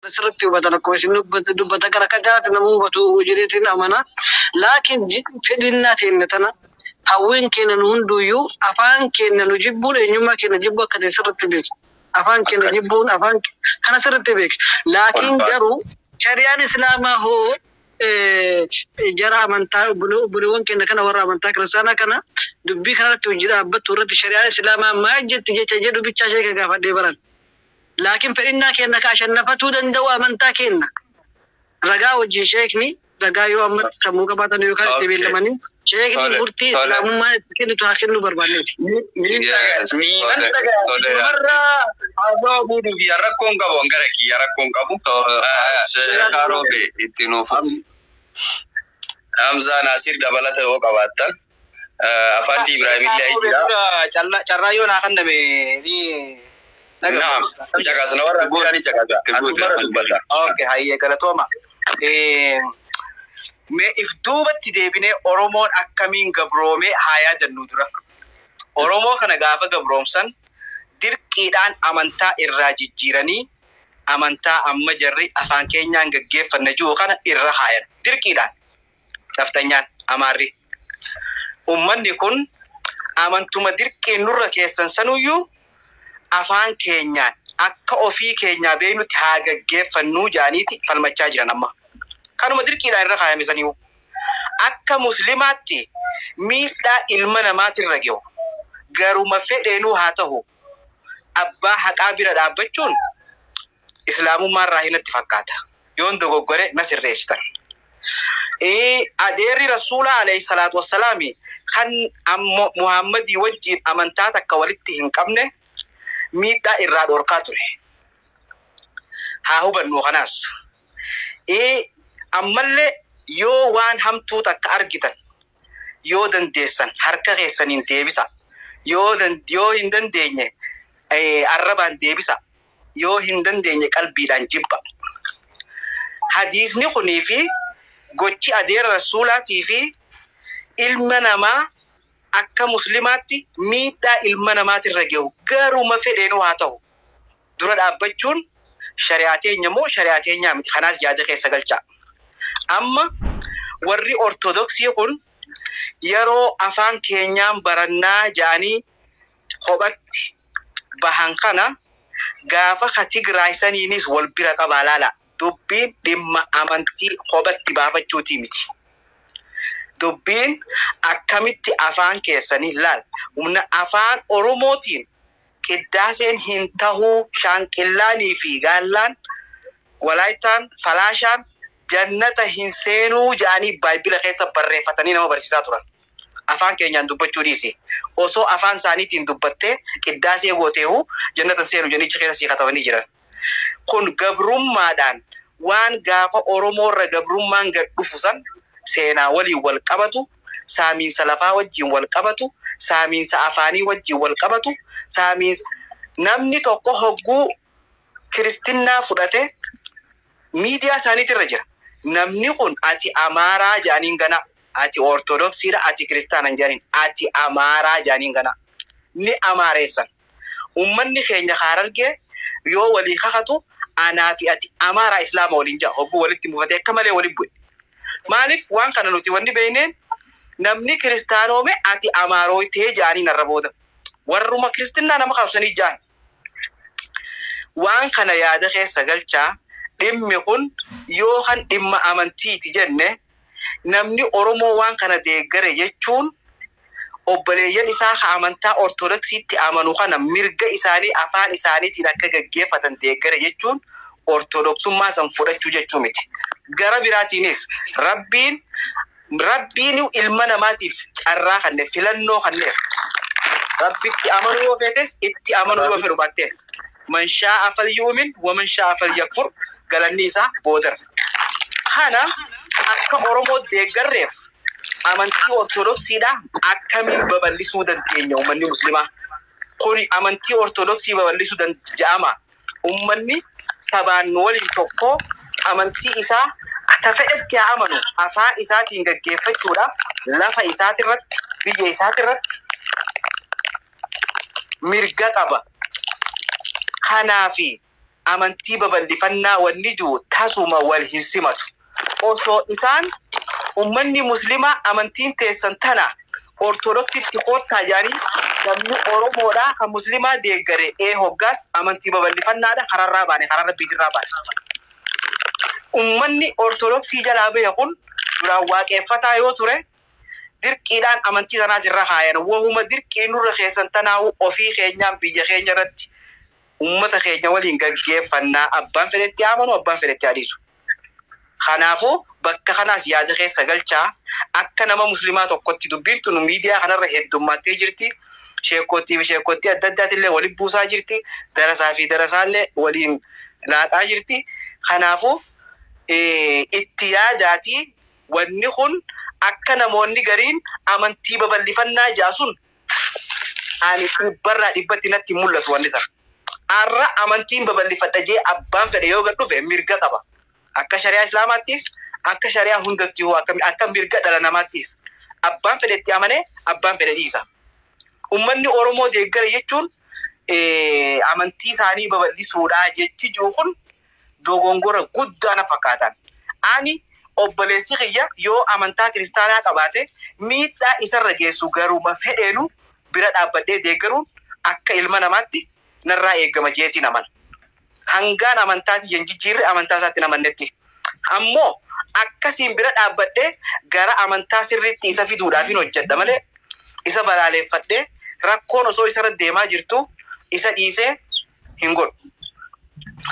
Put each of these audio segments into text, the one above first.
Sirriitti hubatan akkuma isin dubbatan kana akka jaalatti nama hubatu jedheetiin amana. Laakiin fedhinnaa teenya tana, hawwiin keenya nu hunduyyuu afaan keenya nu jibbuun eenyummaa keenya jibbuu akka ta'e sirriitti beeku. Afaan keenya jibbuun afaan kana sirriitti beeku. Laakiin garuu shari'aan Islaamaa hoo jara amantaa obboleewwan keenya kana, warra amantaa Kiristaanaa kana, dubbii kanarratti hojii dhaabbattu irratti shari'aan Islaamaa maal jetti jecha jedhu bichaa sheeka gaafadhee baran. Laakiin fedhinnaa keenya ka ashannafatuu danda'u amantaa keenya. Ragaa wajjin sheekni ragaa yoo ammatti sammuu qabaatan yookaan itti beellamanii sheekni murtii Islaamummaa itti kennitu haa kennu barbaanneeti. Namarraa haasawaa buuduuf yaa rakkoon qabu, hangara kiyya rakkoon qabu. Kaaroobe itti nuuf. Hamzaa Naasir dabalata yoo qabaattan. Afaan Ibrahim illee jira. Carraa yoo naa kenname ni. Naam, caqasa na warra Asiiraan caqasa. Antumarra dubbata. Okay, hayyee, galatooma. Mee if duubatti deebinee Oromoon akkamiin gabroomee haa yaadannu dura. Oromoo kana gaafa gabroomsan dirqiidhaan amantaa irraa jijjiiranii amantaa amma jarri afaan keenyaan gaggeeffanna jiru kana irra haayan. Dirqiidhaan. Naftanyaan Amaarri. Uummanni kun amantuma dirqiin nurra keessan sanuyyuu afaan keenyaan akka ofii keenyaa beeknutti haa gaggeeffannuu jedhaniiti falmachaa jiran amma. Kanuma dirqiidhaan irra kaayame saniiwu. Akka Muslimaatti miidhaa ilma namaatirra gahu garuma fedheenuu haa ta'u abbaa haqaa bira dhaabbachuun Islaamummaa irraa hinatti fakkaata. Yoon dogoggore na sirreessitan. Adeerri Rasuulaa alayhi salaatu wassalaami kan ammo Muhammadii wajjin amantaa takka walitti hin qabne miidhaa irraa dhorkaa ture. Haa hubannu kanaas. Ammallee yoo waan hamtuu takka argitan, yoo dandeessan harka keessaniin deebisa. Yoo hin dandeenye arrabaan deebisa. Yoo hin dandeenye qalbiidhaan jibba. Hadiisni kunii fi gochi adeera Rasuulaatii fi ilma namaa akka Muslimaatti miidhaa ilma namaatirra gahu garuma fedheenuu haa ta'u dura dhaabbachuun shari'aa teenya moo shari'aa teenyaa miti? Kanaas yaada keessa galchaa. Amma warri Ortodoksii kun yeroo afaan keenyaan barannaa ja'anii kophatti bahan kana gaafa ka Tigraay saniinis wal bira qabaa laala. Dubbiin dhimma amantii kophatti baafachuutii miti. Dubbiin akkamitti afaan keessanii laal humna afaan Oromootiin qiddaaseen hin tahuu, Shaanqillaanii fi Gaallaan, Walaayittaan, Falaashaan jannata hin seenuu jedhanii Baayibila keessa barreeffatanii nama barsiisaa turan. Afaan keenyaan dubbachuu dhiisi. Osoo afaan isaaniitiin dubbattee qiddaasee gooteehu jannata seenu jedhanii keessa sii katabanii jiran. Kun gabrummaadhaan waan gaafa Oromoorra gabrummaan gad dhufu san seenaa waliin wal qabatu, saamiinsa lafaa wajjin wal qabatu, saamiinsa afaanii wajjin wal qabatu, saamiinsa namni tokko hogguu Kiristinnaa fudhate miidiyaa isaaniitirra jira. Namni kun ati Amaaraa jedhaniin gana, ati Ortodoksiidha, ati Kiristaana hin jedhaniin, ati Amaaraa jedhaniin gana. Ni amaareessan. Uummanni keenya Harargee yoo walii kakatu anaa fi ati Amaaraa Islaama waliin jaa hogguu walitti mufatee akka malee waliin bu'e. Maaliif waan kana nuti wanni beekneen namni Kiristaanoome ati Amaarooytee jedhanii narra booda. Warruma Kiristinnaa nama qabsanii ja'an. Waan kana yaada keessa galchaa. Dhimmi kun yoo kan dhimma amantiiti jenne, namni Oromoo waan kana deeggare jechuun obboleeyyan isaa ka amantaa Ortodoksiitti amanu kana mirga isaanii afaan isaaniitiin akka gaggeeffatan deeggare jechuun Ortodoksummaa san fudhachuu jechuu miti. Gara biraatiinis Rabbiin ilma namaatiif carraa kanne, filannoo kanneef. Rabbitti amanuu yoo feetes, itti amanuu yoo fedhu baattees. Man shaa'a falyu'min wa man shaa'a falyakfur, galanni isaa boodara. Kana akka Oromoo deeggarreef amantii Ortodoksiidha akkamiin babal'isuu dandeenya uummanni Muslimaa? Kuni amantii Ortodoksii babal'isuu ja'ama. Uummanni sabaan nu waliin tokko amantii isaa akka fedhetti haa amanu afaan isaatiin gaggeeffachuudhaaf lafa isaatirratti, biyya isaatirratti mirga qaba. Kanaafi Amantii babal'ifannaa wanni jiru tasuma wal hin simatu. Osoo isaan ummanni muslimaa amantiin teessan tana ortodoksitti koottaa jedhanii namni Oromoodhaa kan muslimaa deeggare ee hoggaas amantii babal'ifannaadha kararraa baane karaa rabbiitirraa baane. Ummanni ortodoksii jalaa bahe kun duraan waaqeffataa yoo ture dirqiidhaan amantii sanaas irra kaayan wahuma dirqii nurra keessan tanaa'u ofii keenyaan biyya keenya irratti ummata keenya waliin gaggeeffannaa abbaan fedhetti amanu abbaan fedhetti adiisu. Kanaafuu bakka kanaas yaada keessa galchaa akka nama muslimaa tokkotti dubbiin tun miidiyaa kanarra heddummattee jirti. Sheekottii fi sheekottii adda addaatillee waliin buusaa jirti. Darasaa fi darasaallee waliin laaqaa jirti. Kanaafuu itti yaadaatii wanni kun akka namoonni gariin amantii babal'ifannaa jaasun ani dhibbarraa dhibbatti natti mul'atu wanni sana. Har'a amantiin babal'ifadha jee abbaan fedhe yoo gad dhufe mirga qaba. Akka shari'aa islaamaattis akka shari'aa hundatti hoo akka mirga dhala namaattis abbaan fedhe itti amanee abbaan fedhe dhiisa. Uummanni Oromoo deeggara jechuun amantii isaanii babal'isuudhaa jechi jiru kun dogongora guddaa na fakkaatan. Ani obboleessi kiyya yoo amantaa kiristaanaa qabaate miidhaa isarra geessu garuma fedheenu bira dhaabbadhee deeggaruun akka ilma namaatti narraa eegama jeetiin amana. Hangaan amantaati hin jijjiirre amantaa isaatti hin amannetti. Ammoo akkasiin bira dhaabbadhee gara amantaa sirriitti isa fiduudhaaf hin hojjedha malee isa balaaleffadhee rakkoon osoo isarra deemaa jirtu isa dhiisee hin godhu.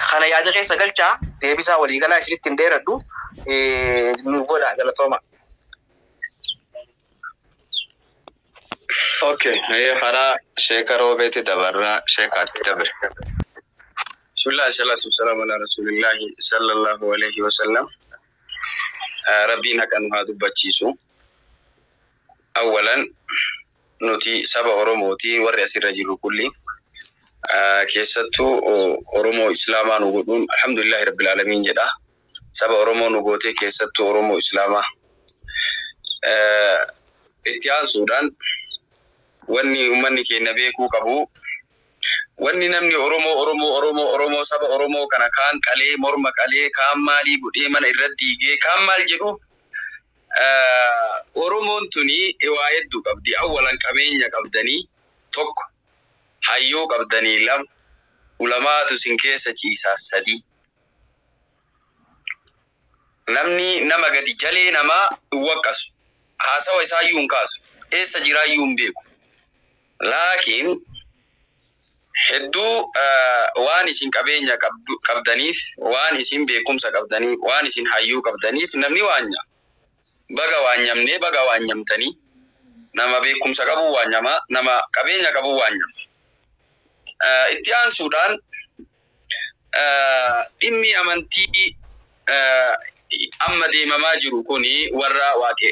Kana yaada keessa galchaa deebisaa waliigalaa isinitti hin dheeradhu nuuf godha galatooma. Okay, karaa sheeka roobeeti dabarraa sheekaatti dabre. Bismillah, salatu wassalamu ala rasuulillahi sallallahu alaihi wasallam. Rabbiin haqa nu haa dubbachiisu. Awwalan nuti saba Oromooti warri asirra jiru kulli. Keessattuu Oromoo Islaamaa nu godhuun alhamdulillahi rabbil aalamiin jedha. Saba Oromoo nu gootee keessattuu Oromoo Islaamaa. Itti aansuudhaan wanni uummanni keenya beekuu qabu wanni namni Oromoo Oromoo Oromoo Oromoo saba Oromoo kana kaan qalee morma qalee kaan maalii godhee mana irratti diigee kaan maal jedhuuf Oromoon tuni waa hedduu qabdi. Awwalan qabeenya qabdanii tokko hayyuu qabdanii lama ulamaatu isin keessa ciisaa sadi. Namni nama gadi jalee namaa hin waqqasu. Haasawa isaayyuu hin kaasu. Eessa jiraayyuu hin beeku. Laakiin hedduu waan isin qabeenya qabdaniif, waan isin beekumsa qabdaniif, waan isin hayyuu qabdaniif namni waanya. Baga waanyamnee baga waanyamtanii nama beekumsa qabu waanyamaa, nama qabeenya qabu waanyama. Itti aansuudhaan dhimmi amantii amma deemamaa jiru kuni warra waaqe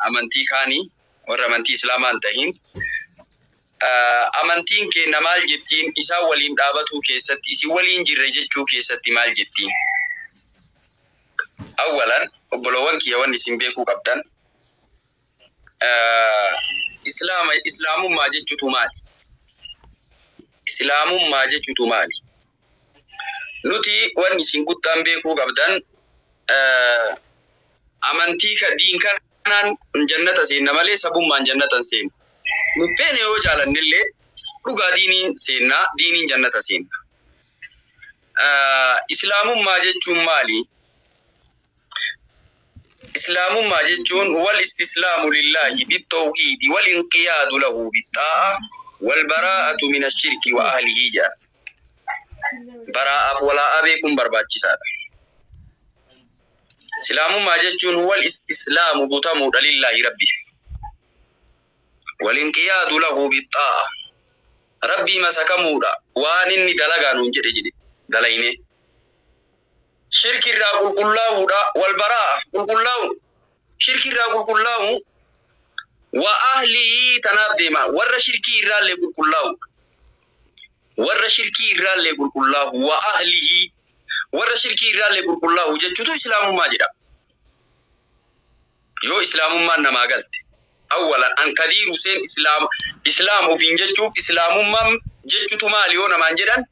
amantii kaanii warra amantii islaamaa hin tahin amantiin keenya maal jettiin isaan waliin dhaabatuu keessatti isin waliin jirre jechuu keessatti maal jettiin? Awwalan obboloowwan kiyya wanni isin beekuu qabdan islaama islaamummaa jechuutu maali? Islaamummaa jechuutu maali? Nuti wanni isin guddaan beekuu qabdan amantii diin kanaan jannata seenna malee sabummaan jannata hin seennu. Nu feene yoo jaalannellee dhugaa diiniin seennaa diiniin jannata seenna. Islaamummaa jechuun maali? Islaamummaa jechuun wal istislaamu lillaahi bitawhiidi wal inqiyaadu lahu bittaa'a wal baraa'atu min ashirki wa ahlihi jedha. Baraa'aaf walaa'a beekuun barbaachisaadha. Islaamummaa jechuun wal istislaamu butamuudha lillaahi rabbiif. Wal inqiyaadu lahu bittaa'a. Rabbii masakamuudha waan inni dalagaa nuun jedhe jedhe dalayne. Shirki irraa qulqullaa'uudha wal baraa'a qulqullaa'u. Shirki irraa qulqullaa'u wa ahlii tanaaf deema warra shirkii irraallee qulqullaa'u. Warra shirkii irraallee qulqullaa'u wa ahlii warra shirkii irraallee qulqullaa'u jechuutu islaamummaa jedhama. Yoo islaamummaan namaa galte awwalan an Kadiir Huseen islaam islaam ofiin jechuuf islaamummaan jechuutu maali yoo namaan jedhan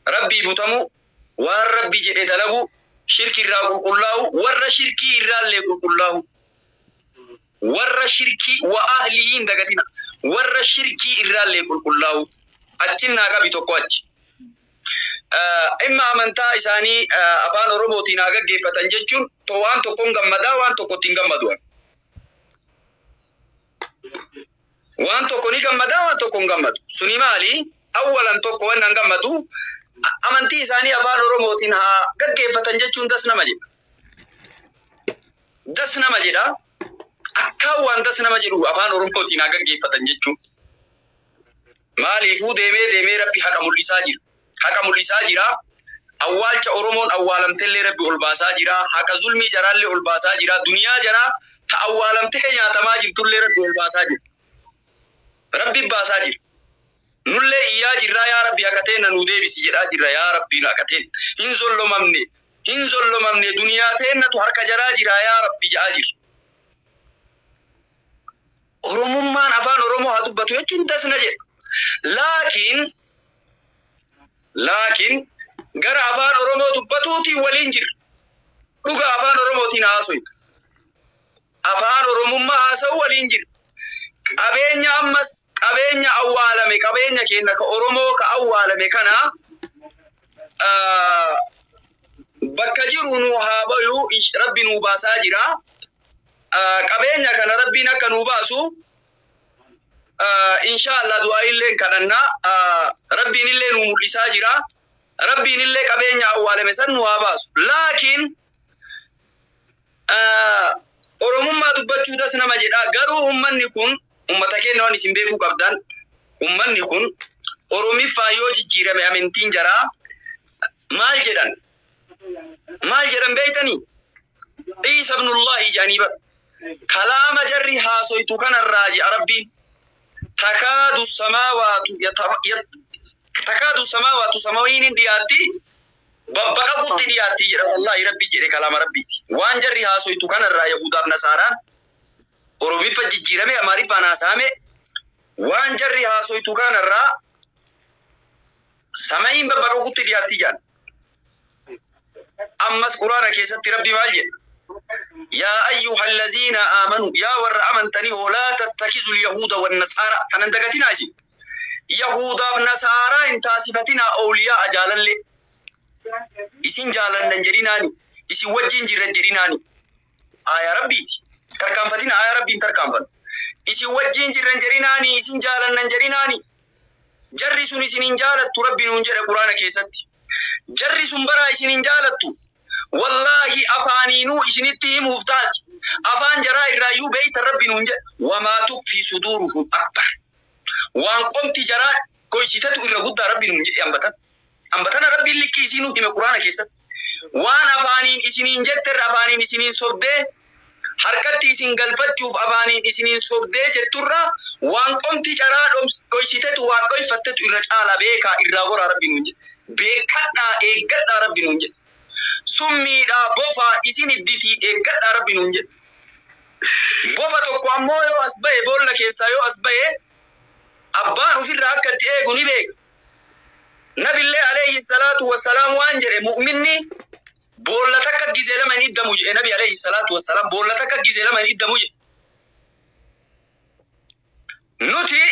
Rabbii butamuu, waan Rabbi jedhe dalagu, shirki irraa qulqullaa'u, warra shirkii irraallee qulqullaa'u. Warra shirkii wa ahlii hin dagatina. Warra shirkii irraallee qulqullaa'u. Achin naa qabi tokko achi. Dhimma amantaa isaanii afaan Oromootiin haa gaggeeffatan jechuun waan tokkoon gammadaa, waan tokkotti hin gammadu. Waan tokko ni gammadaa, waan tokko hin gammadu. Suni maali? Awwalan tokko waan hin gammadu, amantii isaanii afaan Oromootiin haa gaggeeffatan jechuun das nama jedha. Das nama jedha. Akkaan waan das nama jedhu afaan Oromootiin haa gaggeeffatan jechuun. Maaliifuu deemee deemee Rabbi haqa mul'isaa jira. Haqa mul'isaa jira. Awwaalcha Oromoon awwaalamtellee Rabbi ol baasaa jira. Haqa zulmii jaraallee ol baasaa jira. Duniyaa jaraa ta awwaalamtee nyaatamaa jirtullee Rabbi ol baasaa jira. Rabbi baasaa jira. Nullee iyyaa jirraa, yaa Rabbi haqa teenna nuu deebisi jedhaa jirra. Yaa Rabbi haqa teenna hin zollomamne, hin zollomamne, duniyaa teennatu harka jaraa jira, yaa Rabbi jedhaa jira. Oromummaan afaan Oromoo haa dubbatu jechuun das na jedha. Laakiin gara afaan Oromoo dubbatuutiin waliin jirra. Dhuga afaan Oromootiin haasoyu. Afaan Oromummaa haasa'u waliin jirra. Qabeenya ammas qabeenya awwaalame, qabeenya keenya ka Oromoo ka awwaalame kana bakka jiru nu haa bayu, Rabbi nuu baasaa jira. Qabeenya kana Rabbiin akka nuu baasu insha Allah du'aa illee kadhannaa, Rabbiin illee nu mul'isaa jira. Rabbiin illee qabeenya awwaalame san nu haa baasu. Laakiin Oromummaa dubbachuu das nama jedha. Garuu ummanni kun, ummata keenya, waan isin beekuu qabdan, ummanni kun Oromiffaa yoo jijjiirame amantiin jaraa maal jedhan? Maal jedhan beektanii? Iisa ibnullahi jedhanii bara. Kalaama jarri haasoytu kanarraa jedha Rabbiin. Takaadu samaawaatu, samawiin hin dhiyaatti, babbaqaqutti dhiyaatti jedha. Wallahi Rabbi jedhe, kalaama Rabbiiti. Waan jarri haasoytu kanarraa Yahudaaf Nasaaraan Oromiffa jijjiirame Amaariffaan haasa'ame, waan jarri haasoytu kanarraa samayiin babbaqaqutti dhiyaatti jedhan. Ammas Quraana keessatti Rabbi maal jedha? Yaa ayyuha allaziina aamanu, yaa warra amantanii, laa tattakizu lyahuuda wannasaara, kanan dagatinaa isin. Yahudaaf Nasaaraa hin taasifatinaa awliyaa jaalallee. Isin jaalannan jedhinaani. Isin wajjin jirran jedhinaani. Aayaa Rabbiiti. Tarkaanfatina, aayaa Rabbiin tarkaanfan. Isin wajjin jirran jedhinaani. Isin jaalannan jedhinaani. Jarri sun isin hin jaalattu Rabbi nuun jedha Quraana keessatti. Jarri sun baraa isin hin jaalattu. Wallaahi afaaniinuu isinitti himuuf taati. Afaan jaraa irraayyuu beeytan Rabbi nuun jedha. Wamaa tukfii suduuruhum akbar. Waan qomti jaraa goysitetu irra guddaa Rabbi nuun jedhe ambatan. Ambatana Rabbiin likkii isinuu hime Quraana keessatti. Waan afaaniin isiniin jetterra, afaaniin isiniin sobdee harkatti isin galfachuuf afaaniin isiniin sobdee jetturra, waan qomti caraa dhoysitetu, waan dhoyfattetu irra caala, beekaa irraa goraa Rabbi nuun jedhe. Beekadhaa eeggadhaa Rabbi nuun jedhe. Summiidhaa bofaa isin idditii eeggadhaa Rabbi nuun jedhe. Bofa tokko ammoo yoo as ba'e, boolla keessaa yoo as ba'e, abbaan ofirraa akka itti eegu ni beeka. Nabillee alayhi salaatu wassalaam waan jedhe, mu'minni boolla takka gizee lama hin iddamu jedhe. Nabi alayhi salaatu wassalaam boolla takka gizee lama hin iddamu jedhe. Nuti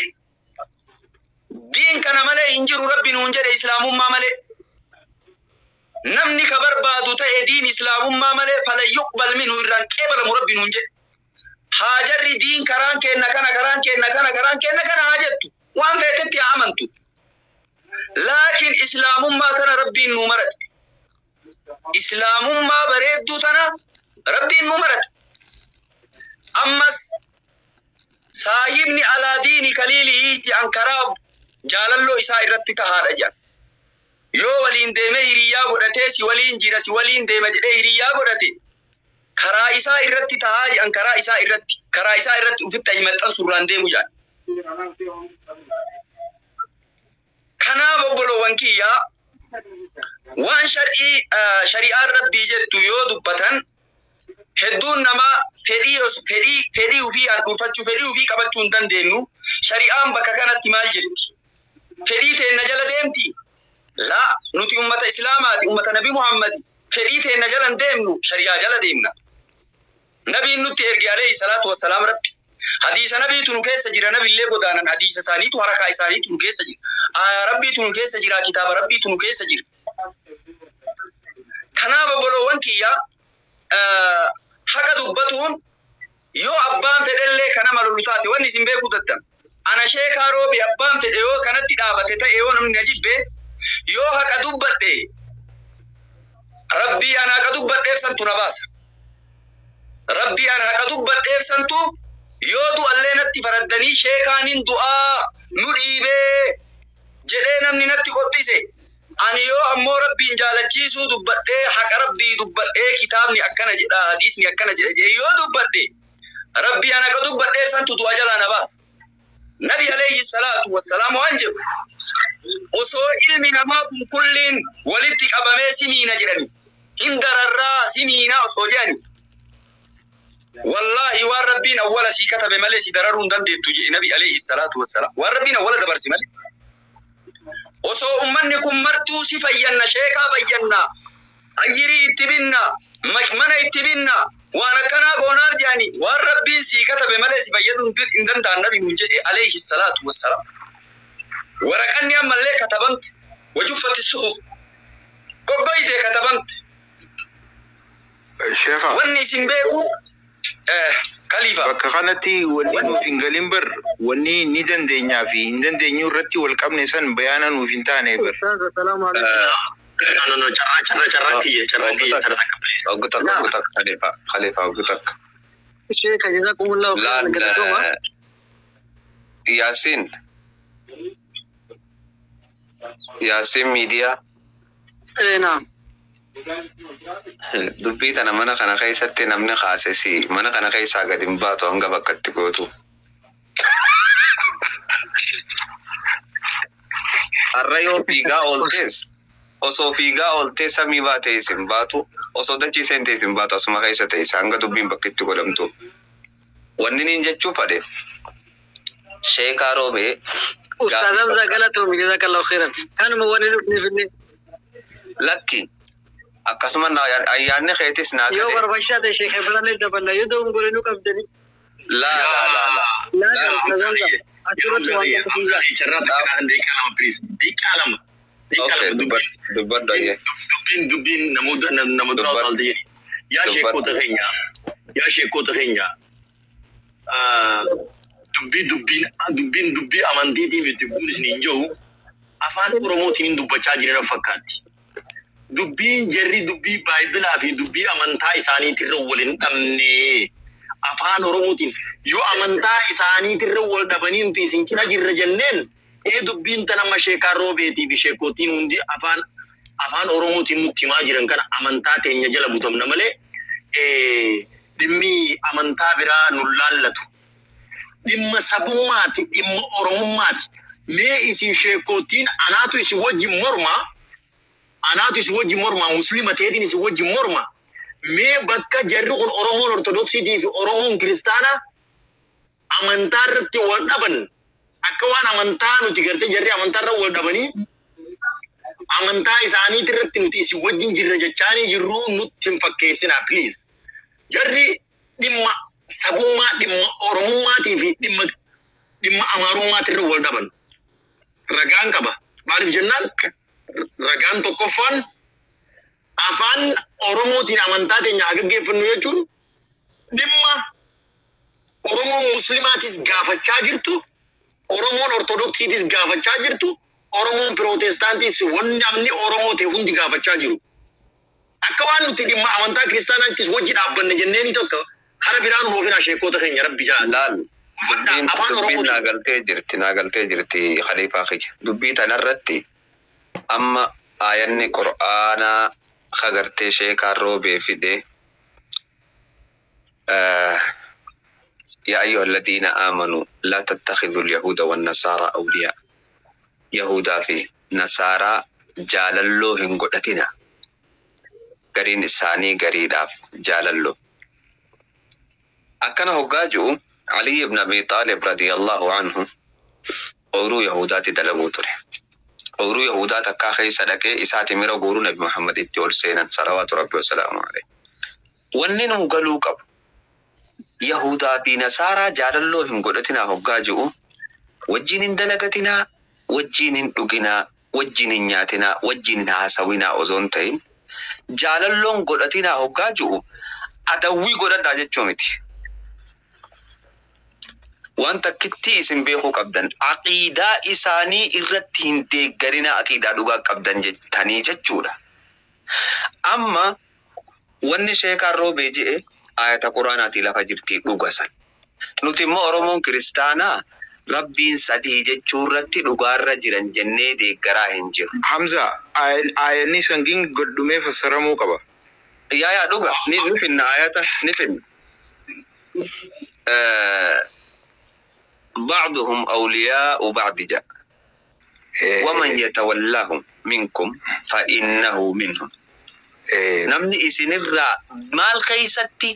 diin kana malee hin jiru Rabbi nuun jedhe, islaamummaa malee. Namni ka barbaadu ta'e diin islaamummaa malee falan yuqbal minhu, irraan qeebalamu Rabbi nuun jedhe. Haajarri diin karaan kenna kana, karaan kenna kana, karaan kenna kana haa jettu. Waan feetetti haa amantu. Laakiin islaamummaa tana Rabbiin nuu marate. Islaamummaa bareedduu tana Rabbiin nuu marate. Ammas saahibni alaa diini kaliilihii jedhan, karaa jaalalloo isaa irratti tahaadha jedhan. Yoo waliin deemee hiriyyaa godhatee, si waliin jira, si waliin deema jedhee hiriyyaa godhate, karaa isaa irratti tahaa jedhan, karaa isaa irratti ufitti ahi maxxansurraan deemu jedhan. Kanaaf obboloowwan kiyyaa, waan shar'ii shari'aan Rabbii jettu yoo dubbatan, hedduun namaa fedhii ofii handhuufachuu, fedhii ofii qabachuu hin dandeenyu. Shari'aan bakka kanatti maal jetti? Fedhii teenna jala deemti. Laa, nuti ummata Islaamaati, ummata Nabi Muhammad. Fedhii teenna jala hin deemnu, shari'aa jala deemna. Nabiin nutti erge alayhi salaatu wassalaam Rabbi. Hadiisa nabiitu nu keessa jira, nabillee godaanan hadiisa isaaniitu harakaa isaaniitu nu keessa jira. Aayaa Rabbiitu nu keessa jira, kitaaba Rabbiitu nu keessa jira. Kanaaf obboloowwan kiyya, haqa dubbatuun yoo abbaan fedhellee kana lolu taate, wanni isin beekuu dattan. Ana Sheekaa Roobi abbaan fedhe yoo kanatti dhaabate ta'e, yoo namni na jibbe, yoo haqa dubbadhe, Rabbii ana haqa dubbadheef santu na baasa. Rabbii ana haqa dubbadheef santu yoo du'allee natti faraddanii sheekaanin du'aa nu dhiibee jedhee namni natti qophise. Ani yoo ammoo Rabbiin jaalachiisuu dubbadhee, haqa Rabbii dubbadhee, kitaabni akkana jedha, hadiisni akkana jedha jedhee yoo dubbadhe, Rabbii ana haqa dubbadheef santu du'a jalaa na baasa. Nabi alayhi salaatu wassalaam waan jedhu, osoo ilmi namaa kun kulliin walitti qabamee simiina jedhani, hin dararraa simiina osoo jedhani, wallaahi waan Rabbiin awwala sii katabe malee si dararuu hin dandeettu jedhe Nabi alayhi salaatu wassalaam. Waan Rabbiin awwala dabarsi malee. Osoo ummanni kun martuu si fayyanna, sheekaa fayyanna, ayyirii itti binna, mana itti binna, waan akkanaa goonaaf jedhani, waan Rabbiin sii katabe malee si fayyaduu hin danda'an Nabi nuun jedhe alayhi salaatu wassalaam. Waraqanni ammallee katabamte, wajuffati suhuf, goggoyte katabamte. Sheekha. Wanni isin beeku kalifa. Bakka kanatti wanni nuuf hin galin bar, wanni ni dandeenyaa fi hin dandeenyu irratti wal qabne san bayaana nuuf hin taane bar. Ustaaz, assalaamu alaikum. No, no, no, carraa, carraa, carraa kiyya, carraa kiyya, carraa qableessa. Oggu takka, oggu takka, Khalifa, Khalifa, oggu takka. Sheeka, jazakumullahu khairan, Laal galatooma. Yaasiin. Yaasiin miidiyaa. Eh, naam. Dubbii tana mana kana keessatti namni kaase si mana kana keessaa gadi hin baatu hanga bakka itti gootu. Har'a yoo fiigaa ooltees, osoo fiigaa ooltee samii baatee isin baatu, osoo dachii seentee isin baatu, asuma keessa teessa hanga dubbiin bakka itti godhamtu. Wanni niin jechuu fadhe, Sheekaa Roobee Ustaaz Hamza, galatoomi, jazakallahu khairan. Kanuma wanni dhufneef illee lakki akkasuma ayyaanni keetis naa yoo galee barbaachisaa ta'e sheeka biraallee daballa, yoo ta'u godhe nu qabdani. Laa laa laa laa. Laa, Ustaaz Hamza, achirratti waan tokko siin Hamzaa, carraa takka naa kan daqiiqaa 2, please. Daqiiqaa 2. Daqiiqaa Okay, 2. dubbadhu dubbadhu ayyee. Dubbiin namoota nama dura Dubbadhu. utaalte jedhi. Yaa sheekota keenya, yaa sheekota keenya, dubbii dubbiin dubbii amantiitii miti kun isin hin jiru, afaan Oromootiin hin dubbachaa jiran fakkaatti. Dubbiin jarri dubbii baayibilaa fi dubbii amantaa isaaniitirra wal hin dhabne. Afaan Oromootiin yoo amantaa isaaniitirra wal dhabanii nuti isin cina jirra jenneen, ee dubbiin tana amma Sheekaa Roobeetii fi sheekootiin hundi afaan Oromootiin nutti himaa jiran kana amantaa teenya jala butamna malee dhimmi amantaa biraa nu laallatu. Dhimma sabummaati, dhimma Oromummaati. Mee isin sheekootiin anaatu isin wajjin mormaa, anaatu isin wajjin mormaa, Muslima ta'eetiin isin wajjin morma. Mee bakka jarri kun Oromoon Ortodoksiitii fi Oromoon Kiristaanaa amantaa irratti wal dhaban, akka waan amantaa nuti gartee jarri amantaa irra wal dhabanii amantaa isaaniitii irratti nuti isin wajjin jirra jechaanii jirruu nutti hin fakkeessinaa, please. Jarri dhimma sabummaa, dhimma Oromummaatii fi dhimma Amaarummaatii irra wal dhaban. Ragaan qaba. Maaliif jennaan, ragaan tokkoffaan afaan Oromootiin amantaa teenya haa gaggeeffannu jechuun dhimma Oromoon Muslimaatis gaafachaa jirtu, Oromoon Ortodoksiitis gaafachaa jirtu, Oromoon Pirootestaantiis, wanni namni Oromoo ta'e hundi gaafachaa jiru. Akka waan nuti dhimma amantaa kiristaanaattis wajji dhaabbanne jenneeni tokko hara biraan nu oofina, sheekota keenya, Rabbi jaalala. Laal, dubbiin Afaan dubbiin Oromootiin. Naa galtee jirti, naa galtee jirti, Khaliifaa kiyya. Dubbii tanarratti amma aayanni Qur'aanaa kagartee Sheekaan Roobee fide, يا أيها الذين آمنوا لا تتخذوا اليهود والنصارى أولياء، Yahudaa fi Nasaaraa jaalalloo hin godhatina. Gariin isaanii gariidhaaf jaalalloo. Akkana hoggaa ji'u, Ali ibn Abi Xaalib radiyallahu anhu ooyiruu Yahudaatti dalaguu ture. Ooyiruu Yahudaa takkaa keessa dhaqee isaa timira guuruu Nabi Muhammad itti ol seenan salawaatu rabbi wasalaamu alayhi. Wanni nu galuu qabu Yahudaa fi Nasaaraa jaalalloo hin godhatinaa hoggaa ji'u wajjin hin dalagatinaa, wajjin hin dhuginaa, wajjin hin nyaatinaa, wajjin hin haasawinaa osoo hin ta'in jaalalloon godhatinaa hoggaa ji'u adawwii godhadhaa jechuu miti. Waan takkitti isin beekuu qabdan aqiidaa isaanii irratti hin deeggarinaa aqiidaa dhugaa qabdan jettanii jechuudha. Amma wanni sheekaan roobee je'e ayata quraanaatii lafa jirtii dhuga san. Nuti immoo Oromoon kiristaanaa rabbiin sadii jechuu irratti dhugaarra jiran jennee deeggaraa hin jiru. Hamza, aayanni sangiin godhumee fassaramuu qaba. Yaa yaa dhuga ni finna ayata ni finna. بعضهم أولياء بعض جاء ومن يتولاهم منكم فإنه منهم. Namni isinirraa maal keeysatti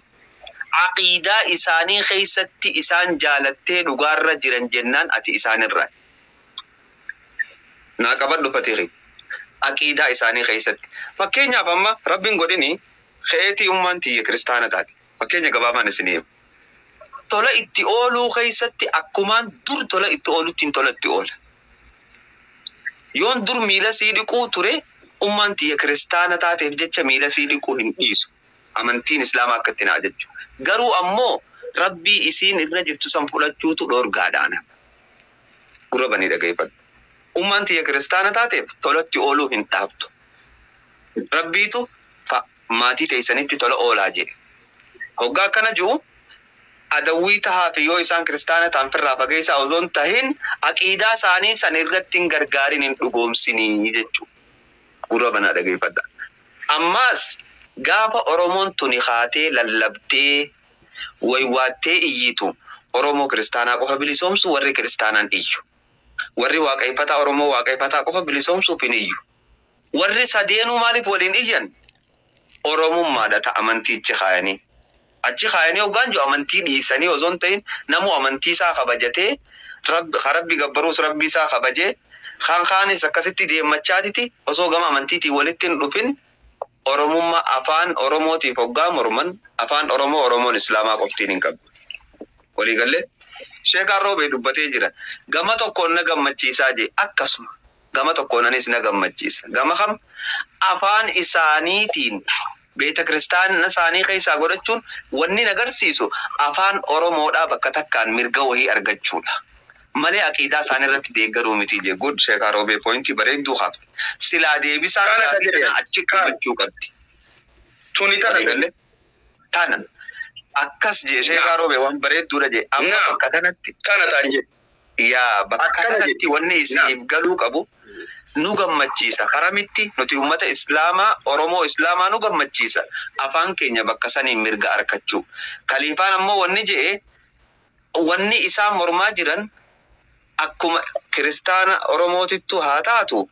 aqiidaa isaanii keeysatti isaan jaalattee dhugaarra jiran jennaan ati isaanirraa. Naa qabadhu fatihi. Aqiidaa isaanii keeysatti. Fakkeenyaaf amma rabbiin godhini keetii ummaan tiyya kiristaana taati. Fakkeenya gabaabaan isinii himu. Tola itti ooluu keeysatti akkumaan dur tola itti oolutti hin tola itti oola. Yoon dur miila sii dhiquu ture ummaan tiyya kiristaana taateef jecha miila sii dhiquu hin dhiisu. Amantiin islaamaa akka itti naa jechu. Garuu ammoo rabbii isiin irra jirtu san fudhachuutu dhoorgaadhaana. Gurra banii dhageeffadhu. Ummaan tiyya kiristaana taateef tolatti ooluu hin dhaabdu. Rabbiitu maatii teessanitti tola oolaa jedhe. Hoggaa akkana jiru adawwii tahaa fi yoo isaan kiristaana ta'an firraa fageessaa osoo hin tahin aqiidaa isaanii san irratti hin gargaarin hin dhugoomsinii jechuudha. Gurra banaa dhageeffadha. Ammaas gaafa Oromoon tuni haatee lallabdee waywaattee iyyitu Oromoo kiristaanaa qofa bilisoomsu warri kiristaanaan iyyu. Warri waaqeffataa Oromoo waaqeffataa qofa bilisoomsuuf hin iyyu. Warri sadeenuu maaliif waliin iyyan? Oromummaadha ta amantiichi kaayanii. Achi kaayanii hoggaan jiru amantii dhiisanii osoo hin ta'in namu amantii isaa kabajatee rabbi gabbaruus rabbi isaa kabajee kaan kaanis akkasitti deemmachaatiti osoo gama amantiitiin walitti hin dhufin Oromummaa afaan Oromootiif hoggaa morman afaan Oromoo Oromoon Islaamaa qoftiin hin qabdu. Waliigallee Sheekaan Roobee dubbatee jira. Gama tokkoon na gammachiisaa jee akkasuma. Gama tokkoon anis na gammachiisa. Gama kam afaan isaaniitiin beeta kiristaana isaanii keessaa godhachuun wanni agarsiisu afaan Oromoodhaa bakka takkaan mirga wahii argachuudha. Malee aqiidaa isaanii irratti deeggaruu miti jee good Sheekaa Roobee poointii bareedduu hafte. Silaa deebisaan gaaffii kana achi qabachuu qabdi. Tuni tana. Waliigallee tana akkas jee Sheekaa Roobee waan bareedduudha jee amma bakka kanatti. Tana ta'an jee. Yaa bakka kanatti wanni isiniif galuu qabu nu gammachiisa. Karamitti nuti uummata Islaamaa Oromoo Islaamaa nu gammachiisa. Afaan keenya bakka saniin mirga argachuu. Kaliifaan ammoo wanni je'e wanni isaan mormaa jiran akkuma kiristaana Oromootittu haa taatu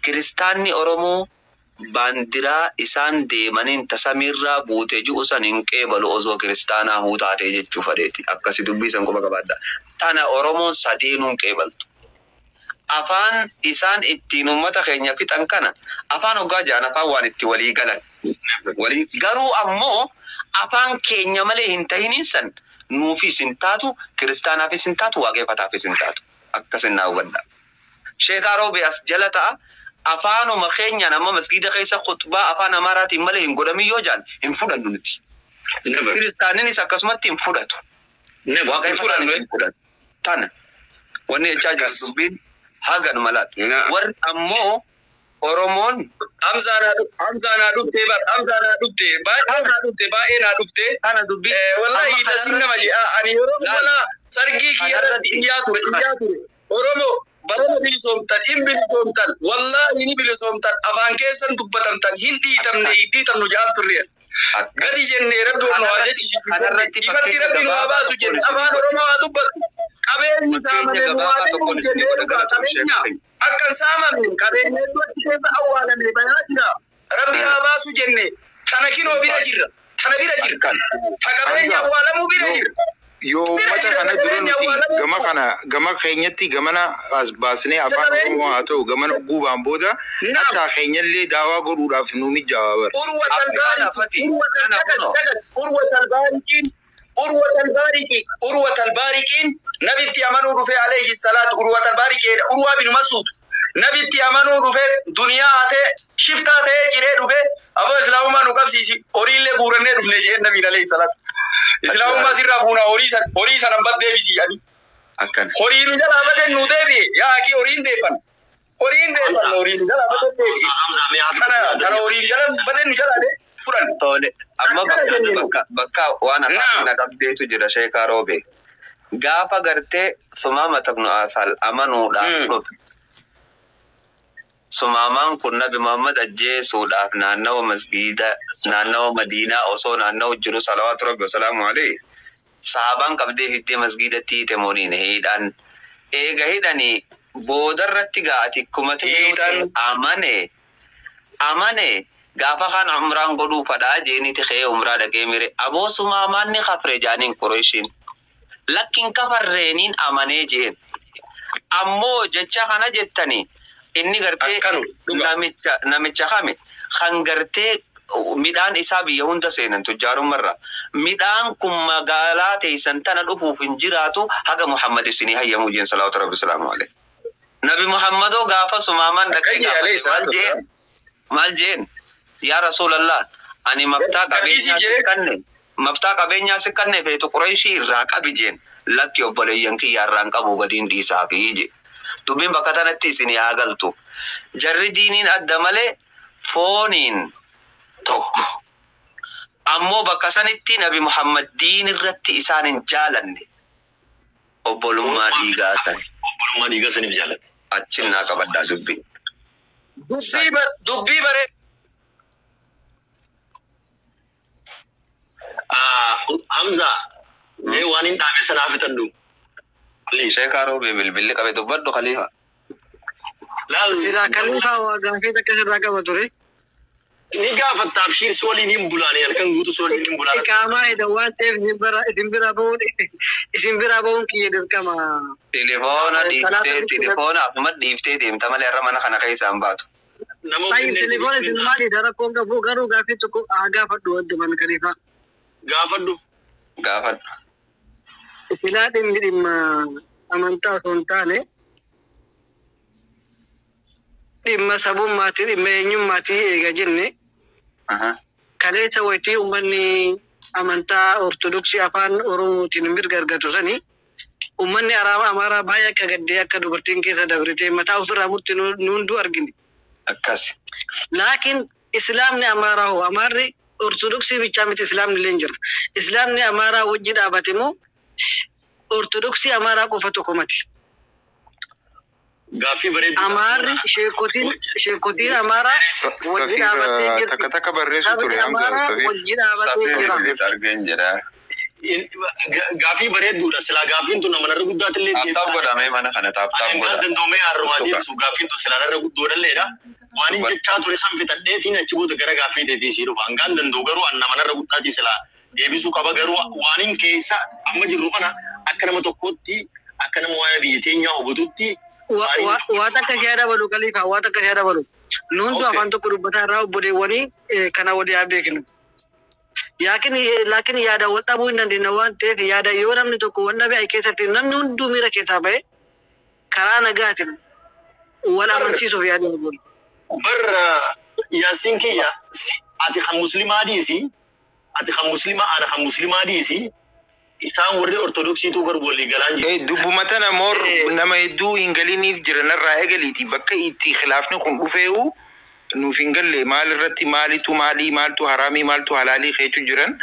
kiristaanni Oromoo baandiraa isaan deemaniin tasamiirraa buutee ji'u san hin qeebalu osoo kiristaanaa huu taatee jechuu fadheeti. Akkasi dubbii san quba qabaadha. Tana Oromoon sadeenuu hin qeebaltu. Afaan isaan ittiin uummata keenya fixan kana afaan hoggaa ja'an afaan waan itti walii galan. Garuu ammoo afaan keenya malee hin tahiniin san nuufis hin taatu, kiristaanaafis hin taatu, waaqeffataafis hin taatu. Akkasin naa hubadha. Sheekaa Roobee as jala ta'a. Afaanuma keenyaan amma masgiida keessa khutbaa afaan Amaaraatiin malee hin godhamin yoo jaan hin fudhannu nuti. Kiristaaninis akkasumatti hin fudhatu. Waaqeffataanis hin fudhatu. Tana wanni jechaa jiru dubbiin hagan malaadha. Warri ammoo Oromoon Hamzaa naa dhuftee bar Hamzaa naa dhuftee baay'ee naa dhuftee baay'ee naa dhuftee. Kana dubbii. Wallahi tasin nama jedha ani yeroo kana sargii kiyya irratti iyyaa ture iyyaa ture. Oromoo barana bilisoomtan hin bilisoomtan wallahi ni bilisoomtan afaan keessan dubbatamtan hin dhiitamne hin dhiitamnu jaan turre. Gadi jennee rabbi nu haa jechisiisu. Ifatti rabbi nu haa baasu jenne afaan Oromoo haa dubbatu. Qabeenyi saamame nu haa deemu jennee dhugaa qabeenya. Akka hin saamamne qabeenya hedduu achi keessa awwaalame bayaa jira. Rabbi haa baasu jenne tana kinoo bira jirra. Tana bira jirra. Ta qabeenya awwaalamuu bira jirra. Yoo Bira uummata jira kana dura qabeenya nuti awwaalamuu gama qaba. kana gama keenyatti gamana as baasnee afaan Oromoo haa ta'u gamana guubaan booda Naam. hattaa keenyallee daawaa godhuudhaaf nu mijaawaa bara. Urwa Afrikaan talbaariki, afati urwa kana tagas kunoo tagas, urwa talbaarikiin, urwa talbaariki, urwa talbaarikiin nabitti amanuu dhufe alayhi salaatu urwa talbaarikiidha. Urwaa bin Masuud nabitti amanuu dhufe duniyaa hatee shiftaa ta'ee ciree dhufe aboo islaamummaa nu qabsiisi horiillee guurannee dhufne jeen nabiin alayhi salaatu. Islaamummaa sirraa fuuna horii san horii sanan baddeebisi jedhani. Akkana. Horii nu jalaa baden nu deebi'e yaa akii horiin deeffan. Horiin deeffan horii nu jalaa baden deebi'e. Hamza mee haa Kana kana horii jala baden nu jalaa de fudhan. Tole amma Akkana bakka jennee nu. bakka bakka waan afaan Naam. na qabdeetu jira sheekaa roobe. Gaafa gartee Sumaama ibnu Asal amanuudhaaf dhufe. Sumaamaan kun Nabi Muhammad ajjeesuudhaaf naannawa masgiida naannawa Madiinaa osoo naannawa jiru salawaatu rabbi wasalaamu alayhi. Sahabaan qabdee fiddee masgiidatti hiite mooniin hidhan. Eega hidhanii boodarratti gaati kumatti Hiitan. amane amane gaafa kan umraan godhuu fadhaa jeeniti kee umraa dhaqee mire aboo sumaamaan ni kafre jaaniin Qureeshiin. Lakkin kafarreeniin amanee jeen. Ammoo jecha kana jettanii inni gartee Akkanu dhuga. namicha namicha kame kan gartee midhaan isaa biyya hunda seenan tujjaarummarra midhaan kun magaalaa teessan tana dhufuuf hin jiraatu haga Muhammad isinii hayyamuu jeen salawaatu rabbi salaamu alayhi. Nabi Muhammadoo gaafa sumaamaan dhaqee Akkayyi alayhi gaafate maal salaatu jeen wassalaam. maal jeen yaa rasuulallah ani maftaa Gadhiisiif qabeenyaa si jedhee kanne maftaa qabeenyaa si kanne feetu Qureeshii irraa qabi jeen lakki obboleeyyan kiyya irraa hin qabu gadiin dhiisaafi je. Dubbiin bakka tanatti isin haa galtu. Jarri diiniin adda malee fooniin tokko. Ammoo bakka sanitti Nabi Muhammad diin irratti isaan hin jaalanne. Obbolummaa dhiigaa san Obbolummaa dhiigaa saniif jaallate. achin naa qabaddaa dubbii. dubbii dubbii bare Hamza mee waan hin dhaabe sanaa fitadhu. Please. Sheekaa roobee bilbilli qabe dubbadhu khaliifa. Laal Silaa kaliifaa waa gaafii takka sirraa qaba ture. ni gaafatta abshiir si waliin hin bulaane halkan guutuu si waliin hin bulaane. Iqaamaa hidhan waan ta'eef isin biraa bahuun kiyya dirqama. Telefoona Salaata dhiiftee bitti telefoona afuma dhiiftee deemta malee har'a mana kana keessa hin baatu. Nama Tayyib finfinnee telefoona isin maaliidha rakkoon qabu garuu gaafii tokko haa gaafadhu wanti man kaliifaa. gaafadhu. Gaafadhu. Silaa dhimmi dhimma amantaa osoo hin taane dhimma sabummaatii dhimma eenyummaatii eega jenne Aha. kaleessa wayitii uummanni amantaa ortodoksii afaan oromootiin mirga argatu sani uummanni araaba amaaraa baay'ee akka gaddee akka dubartiin keessa dabritee mataa ofirraa murti nu hunduu argine. Akkas. Laakiin islaamni amaaraa hoo amaarri ortodoksii bichaa miti islaamni illee jira. Islaamni amaaraa wajji dhaabate moo ortodoksii amaaraa qofa tokko mati. Gaaffii bareedduu. Amaarri sheekotiin amaaraa wajji Safiir dhaabattee jirti. takka takka barreessu Sabni ture hanga amaaraa Safiir. wajji dhaabatee Safiir jira. Safiir argeen jedha. Gaaffii bareedduudha. Silaa gaaffiin tun nama narra guddaatillee Taaptaap godhamee mana kana taaptaap Ani godha. danda'umee harrumaa Suka. deebisu gaaffiin tun silaa narra guddoodhalleedha. Waan hin jechaa ture san fixadheetiin achi booda gara gaaffii teetii sii dhufa. Hangaan danda'u garuu an nama narra guddaatii silaa deebisuu qaba garuu waan hin keessa amma jirru kana akka nama tokkootti akka nama waa'ee biyya teenyaa hubatutti Waa takka ishee dabalu kaliifaa waa takka ishee dabalu. Nu hunduu Okay. afaan tokko dubbataa irraa obboleewwanii kana walii haa beeknu. Yaakin laakiin yaada wal dhabuu hin dandeenye waan ta'eef yaada yoo namni tokko wal dhabe keessatti namni hunduu miira keessaa ba'e karaa nagaatiin wal amansiisuuf yaada godhu. bar yaasiin kiyya ati kan muslimaa dhiisi ati kan muslimaa ana kan muslimaa dhiisi isaan warri ortodoksiitu bar walii galaan jiru. Dubbuma tana moor nama hedduu hin galiniif jira narraa eegaliiti bakka itti khilaafni kun dhufee'u nuuf hin galle maal irratti maalitu maalii maaltu haraamii maaltu halaalii keechu jiran.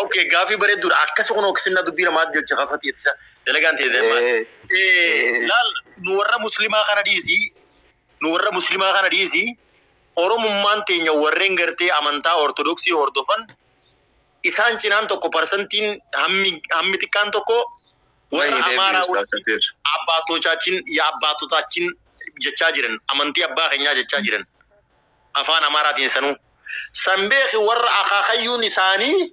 Okay, gaaffii bareedduudha. Akkasuma kun oksinnaa dubbii namaatti jecha kafatti ittisa. Dalagaan ta'e maal? Laal nu warra muslimaa kana dhiisi nu warra muslimaa kana dhiisi oromummaan teenya warreen gartee amantaa ortodoksii hordofan isaan cinaan tokko parsantiin hammi hammi xiqqaan tokko warra amaaraa abbaatochaachin yaa abbaatotaachin jechaa jiran amantii abbaa keenyaa jechaa jiran afaan amaaraatiin sanuu san beeki warra akaakayyuun isaanii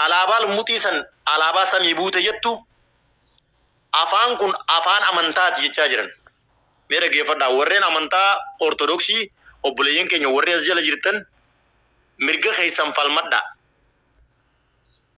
alaabaa lummuxii san Alaabaa samii buute jettu, afaan kun afaan amantaati jechaa jiran. Mee dhaggeeffadhaa, warreen amantaa Ortodoksii, obboleeyyan keenya warri as jala jirtan, mirga keessan falmadhaa.